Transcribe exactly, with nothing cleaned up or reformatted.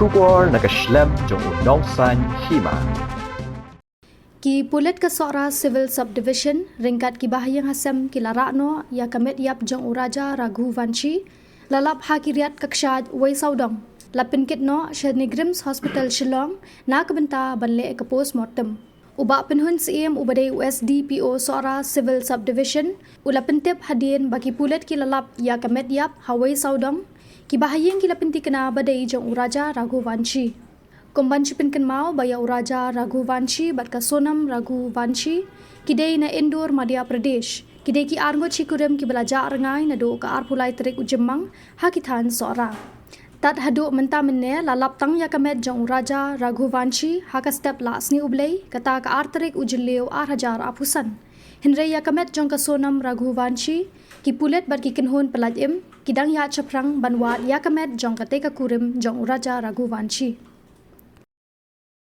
Khubor na ka shlem jong u nongsan hima. Ki pulit ka Sohra Civil Subdivision ryngkat ki bahaïing hasem ki la rah noh ïa ka met ïap jong u Raja Raghuvanshi, la lap ha ki riat ka kshaid wei sawdong. La pynkit noh sha NEIGRIHMS Hospital Shillong na ka bynta ban leh ka postmortem. U Bah Pynhun Syiem uba dei u SDPO Sohra Civil Subdivision u la pyntip hadien ba ki pulit ki la lap ïa ka met ïap ha wei sawdong. Ki bahaïing ki la pyntikna ba dei jong u Raja Raghuvanshi. Kum ban shu pynkynmaw ba ïa u Raja Raghuvanshi bad ka Sonam Raghuvanshi ki dei na Indore, Madhya Pradesh. Ki dei ki arngut shikurim kiba la jah rngai naduh ka arphew lai tarik u Jymmang ha ki thaiñ Sohra. Tad haduh mynta mynne la lap tang ïa ka met jong u Raja Raghuvanshi ha ka step lah Sngi U Blei, kata ka ar tarik u Jylliew ar hajar arphew san. Hynrei ïa ka met jong ka Sonam Raghuvanshi, ki pulit bad ki kynhun pyllait im ki dang ïaid shaphrang ban wad ïa ka met jong katei ka kurim jong u Raja Raghuvanshi.